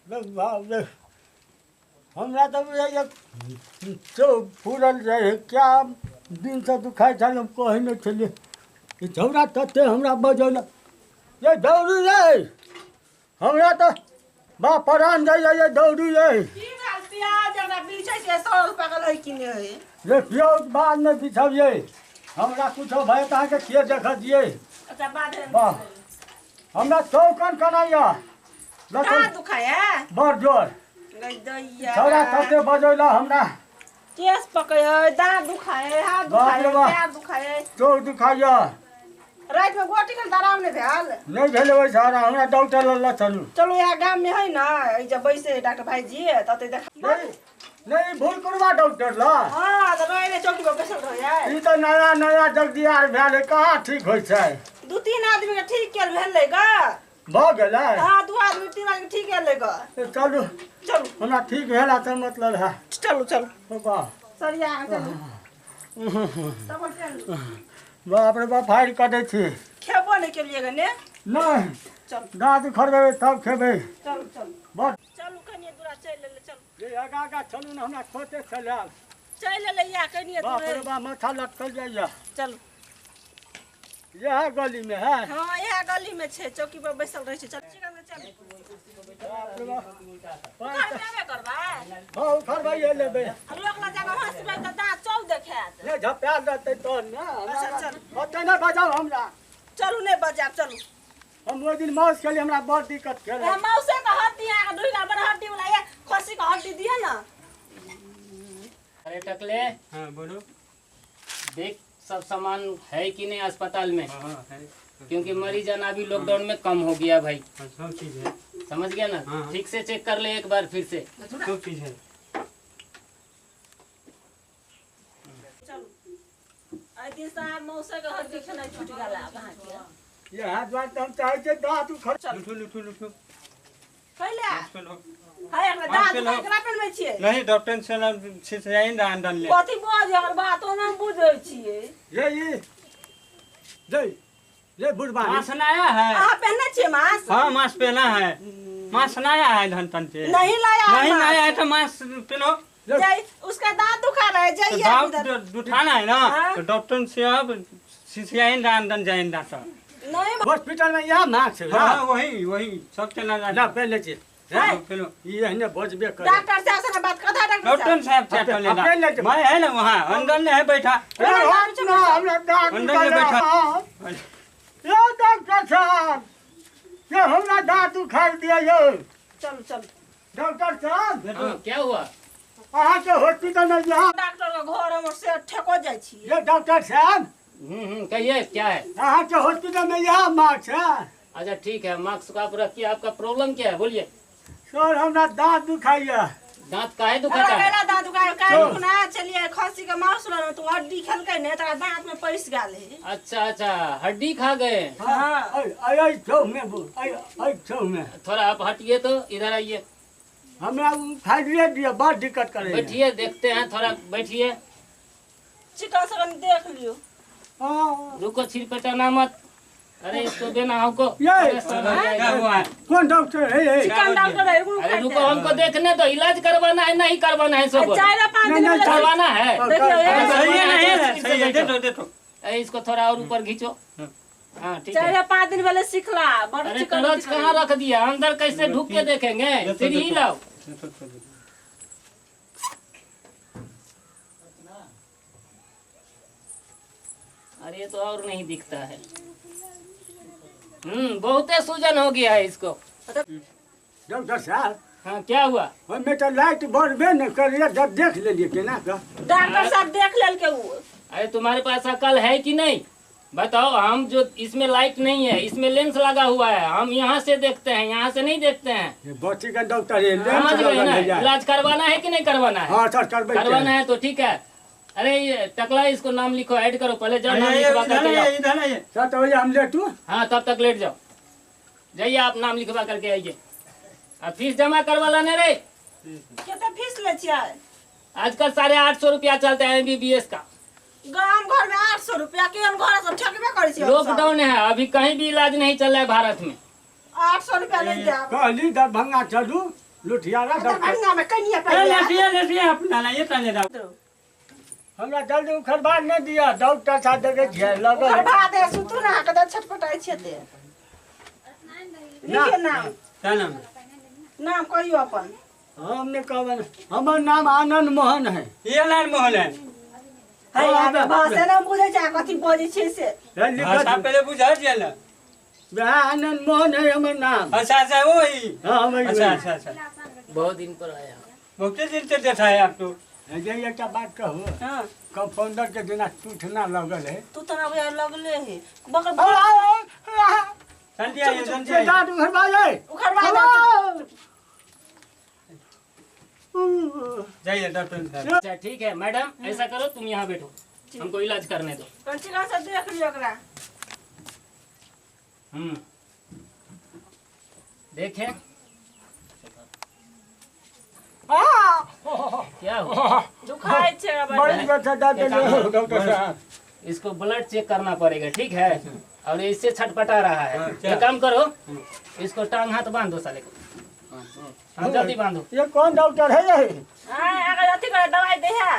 बाप रे, हमरा तऽ बुझाइए चौ फूलल जाइ है। क्या दिनसँ दुखाइ छल, हम कहै नहि छलियै। ई छौड़ा तते हमरा बजौलक, ये दौड़ू रे, हमरा तऽ बा परान जाइए, ये दौड़ू रे। की भेल प्याज हमरा बिछै छै 100 रुपया के लै कि नहि? देखियौ, बादमे बिछबियै। हमरा कुछो भए तऽ अहाँके के देखत दियै? अच्छा, बाद में। वाह, हमरा चौकन कनाइया। कहाँ दुखाय है? बड़ जोर। गई दैया। छौड़ा तते बजौला हमरा। केस पकै है, दाँत दुखाय है, हाथ बाप दुखाय रे है, बाप। पैर दुखाय है। चौक दुखाइया। राति में गोटी खेल तऽ आराम नहि भेल? नहि भेलै ओहिसँ आराम। हमरा डॉक्टर लग लऽ चलू। चलू, यहाँ गाम में है ना, एहि जे बैसे है डॉक्टर भाईजी, तऽ ओतै देखा। नहीं नहीं, भूल करबा डॉक्टर ला। हँ, तऽ रहै चौकी पर बैसल रहै। ई तऽ नया नया जगदियार भेल है, कहाँ ठीक होइ छै? दू तीन आदमी के ठीक केल भेलै ग। भऽ गेलै? हँ, दू आदमी तीन आदमी ठीक भेलै ग। तऽ चलू। चलू। हमरा ठीक भेला तऽ मतलब है। चलू चलू। वाह। सरिया के चलू। तब चलू। बाप रे बाप, फाड़ि कऽ दै छी। खेबो नहि केलियै गने। नहि। चलू। दाँत उखड़बेबै तब खेबै। चलू चलू। बस। चलू, कनिए दूरा चलि लेलै, चलू। ये आगा आगा चलू ने, हमरा खोटे चलि आयल। चलि एलै या कनिए बाप दूर। रे बाप, माथा लटकल जाइए। चलू। इएह गली में है? हँ, इएह गली में छै, चौकी पर बैसल रहै छै। चल चिकन के चल। बाप रे बाप। उखड़बेबे करबै? हँ, उखड़बैये लेबै। आ लोक लग जाकऽ हँसबै तऽ दाँत चौ देखायत। नहि, झपा देतै तहन ने। अच्छा, चल। ओते नहि बजाउ हमरा। चलू, नहि बजायब, चलू। हम ओहि दिन माउस खेली, हमरा बड़ दिक्कत खेल। ए, मौसे के हड्डी अहाँके ढुइला बड़ हड्डी वाला ये, खस्सी के हड्डी दिअ ने। अरे टकले। हाँ, बोलो। देख, सब सामान है कि नहीं अस्पताल में? हाँ, है। क्योंकि मरीज आना अभी लॉकडाउन में कम हो गया भाई। हाँ, सब चीज है। समझ गया ना? हाँ। ठीक से चेक कर ले एक बार फिर से। सब चीज है। चलू, एहि दिन से आब मौसे के हड्डी खेनाइ छुटि गेल आब अहाँके। इएह दुआरे तऽ हम चाहै छियै दाँत उखड़। चलू। लुठू लुठू लुठू। कैला? मास्क पहनो। है, एकरा मास्क दाँत पहनो। एकरा पहनबै छियै? नहीं, डॉक्टर से ना से आई ना अंदर ले। कथी बजै, हमर बातो नहि बुझै छियै। ये ई ये ये बुढ़बा। मास्क नया है। अहाँ पहनने छियै मास्क? हाँ, मास्क पहना है। मास्क नया है धन तन से। नहीं लाया है नहीं मास्क। नया है तो मास्क पहनो। जाइए, उसका दांत दुखा रहा है, तो जाइए दांत उधर। दुखाना है ना? हाँ। तो डॉक्टर से अब सीसीआई ना अंदर जाए डॉक्टर। नहीं। हॉस्पिटल में इएह मास्क है? हाँ, वही वही सब चला जा। ना, पहले छियै। है। पहनो। ई एहने बजबे करे। डॉक्टर साहब से बात कथा, डॉक्टर डॉक्टर साहब। साहब से अपने- तो लेना। अपने ले जाओ। मैं है ना वहाँ अंदर में है बैठा। ए, हम ना, हमरा दाँत अंदर में दुखाइए। बैठा। यौ डॉक्टर साहब, ये हमरा दाँत उखाड़ि दिया यौ। चलू चलू। डॉक्टर साहब। हाँ, क्या हुआ? अहाँके हॉस्पिटल में यहाँ डॉक्टर के घर हमर से ठेको जाइ छी। ये डॉक्टर साहब। कहिए, क्या है? अहाँके हॉस्पिटल में यहाँ मास्क है? अच्छा, ठीक है, मास्क आप रखिए। आपका प्रॉब्लम क्या है, बोलिए। सर, हमरा दाँत दुखाइए। दांत काहे हमरा दुखाता है? कैला दाँत दुखाय काल्हि खुना चलिए खस्सी के मांस लेलहुँ तऽ हड्डी खेलकै ने, तकरा दाँत में पैसि गेल है। अच्छा अच्छा, हड्डी खा गए? हाँ। ऐ ऐ छौ में ऐ ऐ छौ में। थोड़ा आप हटिए तो, इधर आइए। हमरा उखाड़िए दिअ, बड़ दिक्कत करे। बैठिए, देखते हैं, थोड़ा बैठिए। चिकन से कनि देख लियौ। हाँ। रुको, छिर पेटाना मत। अरे, इसको देना हमको। ये। अरे, सर, हो क्या जाएगा। हुआ है? कौन डॉक्टर है ये? चिकन डॉक्टर है। अरे रुको, हमको देखने दो। इलाज करवाना है, नहीं करवाना है, सब बोलो। चारि पाँच दिन नहीं, भेलै। करवाना है? देखियौ, अरे, सही है, नहीं करवाना है, है, सही है, बैठो। देखो देखो। ए, इसको थोड़ा और ऊपर खींचो। हाँ, ठीक है। चारि पाँच दिन भेलै सिखला बड़ अरे, चिकन। क्लच कहाँ रख दिया? अंदर कैसे ढुक के देखेंगे? देखो, सीढ़ी देखो। लाओ। देखो, देखो। अरे, ये तो और नहीं दिखता है। बहुते सूजन हो गया है इसको। डॉक्टर साहब। हाँ, क्या हुआ? ओहिमे तऽ लाइट बढ़बे नहि करैए, जब देख लेलियै केना कऽ। डॉक्टर साहब देख लेलकै उ। अरे, तुम्हारे पास अकल है कि नहीं, बताओ। हम जो इसमें लाइट नहीं है, इसमें लेंस लगा हुआ है, हम यहाँ से देखते हैं, यहाँ से नहीं देखते हैं। ये बच्ची के डॉक्टर है, लेंस समझ गए लगल ना? है यार। इलाज करवाना है कि नहीं करवाना है? हाँ सर, करबै के करवाना है। है तो ठीक है। अरे, ये टकला, इसको नाम लिखो, ऐड करो। पहले जाओ, नाम अरे, लिखवा इधर करके आइए, आओ। इधर आइए। सर, तो भैया हम लेटू। हाँ, तब तक लेट जाओ। जाइए आप, नाम लिखवा करके आइए। अब फीस जमा करवा लाने रे। कते फीस लै छियै? आजकल 850 रुपया चलता है एमबीबीएस का। गाम घर में 800 रुपया? केहन घर सब ठकबे करै छियै हमसब। लॉकडाउन है अभी, कहीं भी इलाज नहीं चल रहा है भारत में। 800 रुपया नहि देब। कहली दरभंगा चलू। लुठियारा डॉक्टर। दरभंगा में कनिया ए, पहिले लेटिए लेटिए अपना लाइए तने दाओ। हमरा जल्दी उखड़बा नहि दिअ, डॉक्टर साहब देखै छियै लगल। उखड़बा दे, सुतू ना, कतऽ छटपटाइ छियै ते। लिखियौ नाम। क्या नाम? नाम कहियौ अपन। हम नहि कहबै, हमर नाम आनंद मोहन है। ये आनंद मोहन है। है, अहाँके भाषे ने बुझै छै, अहाँ कथी बजै छियै से। हे, लिखत। भाषा पहले बुझा दिया ना। वएह आनंद मोहन है हमर नाम। अच्छा अच्छा, वही। हाँ, वही, अच्छा वही। अच्छा अच्छा। बहुत दिन पर आया। बहुते दिन से देखा है आप तो। जे एकटा बात कहू? हाँ। कंपाउंडर के जेना टूटना लगल है। तू तऽ बुझाइ लगले है बकर। जल्दी आइए, जल्दी आइए। दाँत उखड़बा जाए। उखड़बा दे। जाइए डॉक्टर साहब। अच्छा ठीक है मैडम, ऐसा करो तुम यहाँ बैठो, हमको इलाज करने दो। कंचिका से देख लियौ ओकरा। देखे क्या हुआ? दुखाइ छै बड़ी बच्चा दर्द है डॉक्टर साहब। इसको ब्लड चेक करना पड़ेगा, ठीक है? और इससे छटपटा रहा है। हाँ, एक काम करो, इसको टांग हाथ बांध दो साले को। हाँ, जल्दी बांधो। ये कौन डॉक्टर है ये? हाँ, अगर अथी करे दवाई दे है।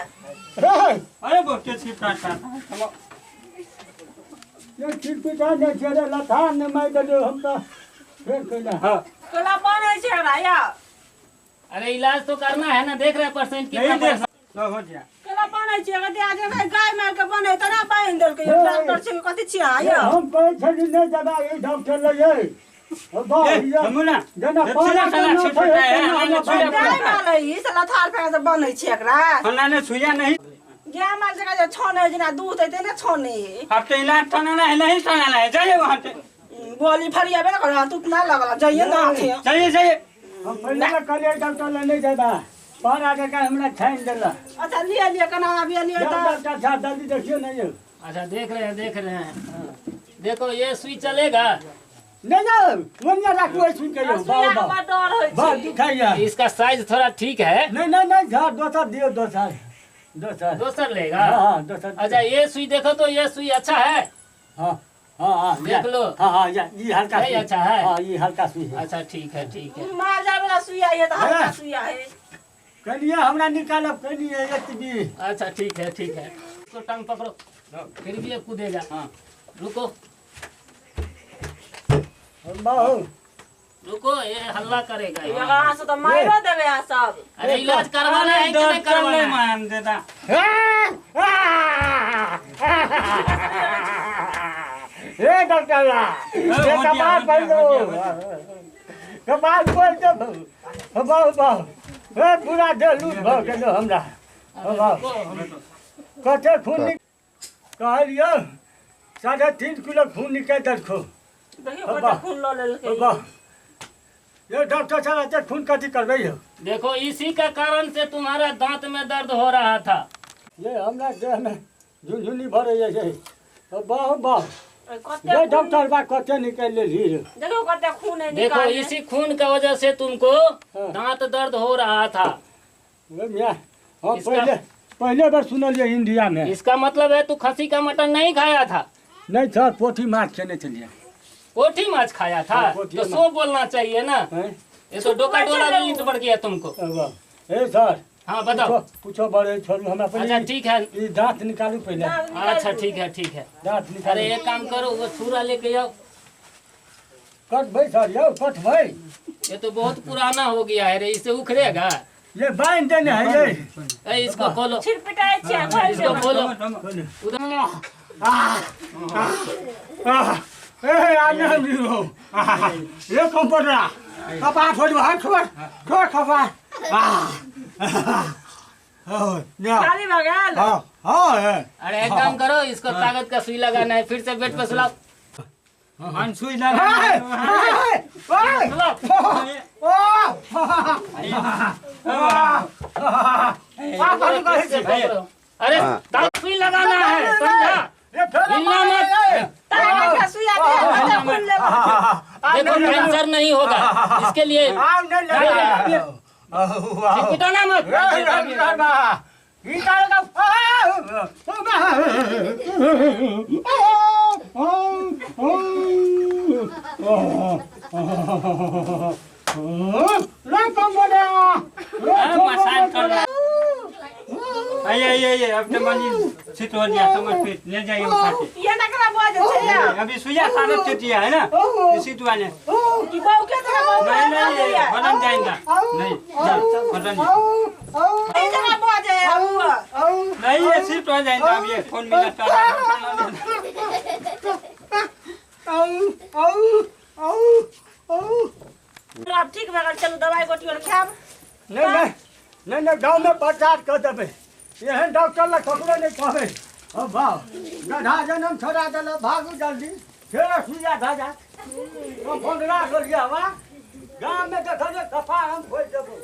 हे, अरे बहुते छिपका था। ये छिटपिटा नहि छै रे, लथान नहि मारि देलियौ हम तऽ फेर कैला। हाँ। कोला बनै छै हमरा यौ। अरे इलाज तो करना है ना, देख रहे हैं परसेंट कितना नहीं देख परसेंट। लो, हो गया। कोला बनै छै, अगर दिया जे गाय मार के बनै त ना बान्हि देलकै यौ। डॉक्टर छै कथी छियै अहाँ यौ? हम कहै छली नहि जबा ई डॉक्टर लग ये। ए, नमूना। जेना जब छुआ साला छिपटा है, हमने छुआ। गाय मार ई साला थार फेंक से बनै छै एकरा। हमने ने छुआ नहीं। गाय मार जकरा जे छानै जेना दूध हेतै ने छानै है। अब तो इलाज तनाना है, नहीं तनाना है, जाइए वहाँ से। बोली फरियाबे ने करऽ, तू ना लगल जाइए ना अथी। जाइए जाइए। हम पहिले ने कहलियै डॉक्टर लग नहि जेबा, पर आके का हमरा छानि देलक। अच्छा लिअ लिअ, केना आबिए लिअ जाउ तऽ। डॉक्टर साहब जल्दी देखियौ ने यौ। अच्छा देख रहे हैं, देख रहे हैं, देखो ये सुई चलेगा। नहि जाउ, ओनिया राखू एहि सुई के यौ। सुइया बाबा के बड़ डर होइ बड़ छै। दुखाइया। इसका साइज थोड़ा ठीक है। नहीं नहीं नहीं, सर दोसर दियौ, दोसर दोसर। दोसर लेगा? हाँ हाँ दोसर। अच्छा ये सुई देखो तो, ये सुई अच्छा है। हाँ हाँ हाँ, देख लो। हाँ हाँ, ये हल्का नहीं सुई। अच्छा है। हाँ, ये हल्का सुई है। अच्छा ठीक है, ठीक है। मार जाए वाला सुइया है तऽ हल्का हाँ। सुइया है। कनिए हमरा निकालब, कनिए एतबी। अच्छा ठीक है, ठीक है। इसको टांग पकड़ो, फिर भी ये कूदेगा। हाँ। रुको। बहु रुको, ये हल्ला करेगा ये। अहाँ सब तऽ मारियो देबै अहाँ सब। अरे इलाज करवाना है कि नहीं डॉक्टर करवाना नहीं है? मान देता। हे डॉक्टर ला, ये हो गया, कपार हो पड़ गया, दो, हो गया, कपार पड़ दो। बहु बहु, हे पूरा देह लूट भऽ गेलो हमरा। बहु कते खून कहलियौ 3.5 किलो खून निकालि देलखौ। देखियौ कते खून लऽ लेलकै। वाह, ये डॉक्टर साहब एते खून कथी करबै यौ? देखो इसी का कारण से तुम्हारा दांत में दर्द हो रहा था। ये हमरा देह में झुनझुनी भरै छै। वाह वाह, कते ये खून- डॉक्टर बा कते निकालि लेलही रे? देखियौ कते खून है देखो निकालने। इसी खून का वजह से तुमको हाँ। दांत दर्द हो रहा था। ओ मियाँ, हम इसका- पहले पहले बार सुनलियै इंडिया में। इसका मतलब है तू खसी का मटन नहीं खाया था। नहीं सर, पोठी माछ खेने छलियै। पोठी माछ खाया था? हाँ, पोठी तो माछ। सो बोलना चाहिए ना। हैं? ये तो डोका डोला भी ईंट बढ़ गया तुमको। वाह। ए सर। हाँ बताओ। पूछो पूछो बड़े छोड़ू हमरा पहिले। अच्छा ठीक है। ई दांत निकालू पहिले। दाँत निकालू। अच्छा ठीक है, ठीक है। दांत निकालू। अरे एक काम करो, वो छुरा लेके आओ। कटबै सर यौ, कटबै। ये तो बहुत पुराना हो गया है रे, इसे उखड़ेगा। ये बांध देने है ये। ए, इसको खोलो। छिटपिटाइ छियै, खोलि इसको देबै। खोलो। खोलो। उधर। ए आने दियो। ये कंप्यूटर कपार छोड़, हाथ छोड़ छोड़ कपार। खाली भऽ गेल। हाँ हाँ है। अरे एक काम करो, इसको ताकत का सुई लगाना है, फिर से बेड पे सुलाओ। हम सुई ए, लगा। ए, ए, सुलाओ। ओ, आ, कथी कहै छी? अरे ताकत सुई लगाना है, समझा? ये फेर हिलना मत। ताकत का सुइया दे, कते खून लेबै। देखो कैंसर नहीं होगा इसके लिए। आउ नहीं लगा। पिटाना मत। ये अपने मनी सिट हो गया समझ फिर ले जाइए उठा के। ये नकला बजे छै ये, अभी सुइया सारा चुटिया है ना इसी दुआने। कि बहू के तरह बहू नहीं नहीं ये बदन जाएगा नहीं चल बदन ए जना बजे अब। नहीं ये शिफ्ट हो जाएगा अब ये फोन मिला तो। आब ठीक भए गेल, चलू दवाइ गोटी आर खायब। नहीं नहीं नहीं नहीं, गाँव में प्रचार कर देबै, एहन डॉक्टर लग ककरो नहीं कहबै। अब भाव गधा जनम छोड़ा देलक, भागू जल्दी, फेर सुइया धऽ जायत। हम फोन राख लिया, गाँव में देखलियै कपार हम फोड़ि देबो।